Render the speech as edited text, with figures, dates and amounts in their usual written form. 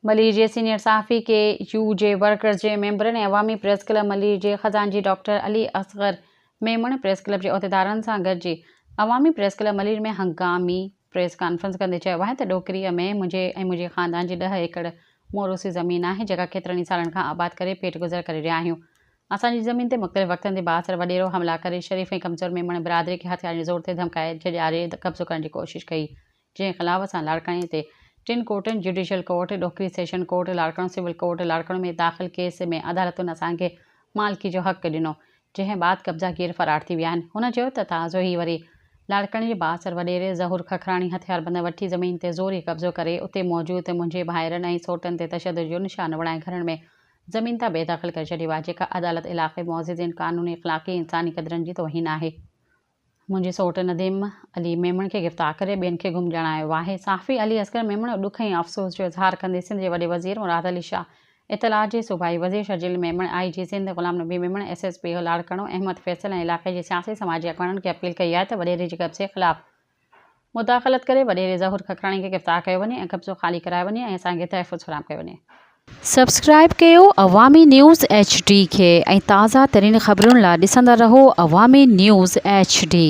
ملير جي سينيئر صحافي ڪي يو جي ورڪرز جي ميمبرن ۽ عوامي پريس ڪلب ملير جي خزانچي doctor Ali Asghar Memon press club جي عهديدارن سان گڏجي عوامي پريس ڪلب ملير ۾ هنگامي پريس ڪانفرنس ڪندي چيو آهي ته ڏوڪريء ۾ منهنجي ۽ منهنجي خاندان جي ڏهه ايڪڙ موروثي زمين آهي جيڪا ڪيترن ئي سالن کان آباد ڪري پيٽ گذر ڪري رهيا آهيون اسان جي زمين تي مختلف وقتن تي بااثر وڏيرو حملا ڪري شريف ۽ ڪمزور ميمڻ برادري کي هٿيارن جي زور تي ڌمڪائي ڊيڄاري قبضو ڪرڻ جي ڪوشش ڪئي جنهن خلاف اسان لاڙڪاڻي تي ٽن ڪورٽن judicial court, Dokri session court, Larkana civil court, Larkana ۾ داخل ڪيس ۾ عدالتن اسان کي مالڪي جو حق ڏنو، جنهن بعد قبضا گير فرار ٿي ويا آهن. هن چيو ته تازو ئي وري لاڙڪاڻي جي بااثر وڏيري ظهور ککراڻي هٿياربند وٺي زمين تي زوري قبضو ڪري اتي موجود منهنجي ڀائرن ۽ سوٽن تي تشدد جو نشانو بڻائي گهرن ۾ زمين تان بيدخل ڪري ڇڏيو آهي، جيڪا عدالت علائقي معززين قانوني، اخلاقي ۽ انساني قدرن جي توهين آهي. منهنجي سئوٽ نديم علي ميمڻ کي گرفتار ڪري ٻين کي گم ڄاڻايو آهي. صحافي علي اصغر ميمڻ ڏک ۽ افسوس جو اظهار ڪندي سنڌ جي وڏي وزير مراد علي شاهه، اطلاعات جي صوبائي وزير Sharjeel Memon, I G Sindh Ghulam Nabi Memon, S S P Larkana Ahmed Faisal ۽ علائقي جي سياسي سماجي اڳواڻن کي اپيل ڪئي آهي ته وڏيري جي قبضي خلاف مداخلت ڪري وڏيري ظهور ککراڻي کي گرفتار ڪيو وڃي ۽ قبضو خالي ڪرايو وڃي ۽ اسان کي تحفظ فراهم ڪيو وڃي. سبسڪرائيب ڪيو عوامي نيوز ايڇ ڊي کي ۽ تازه ترين خبرن لا ڏسندا رهو عوامي نيوز ايڇ ڊي.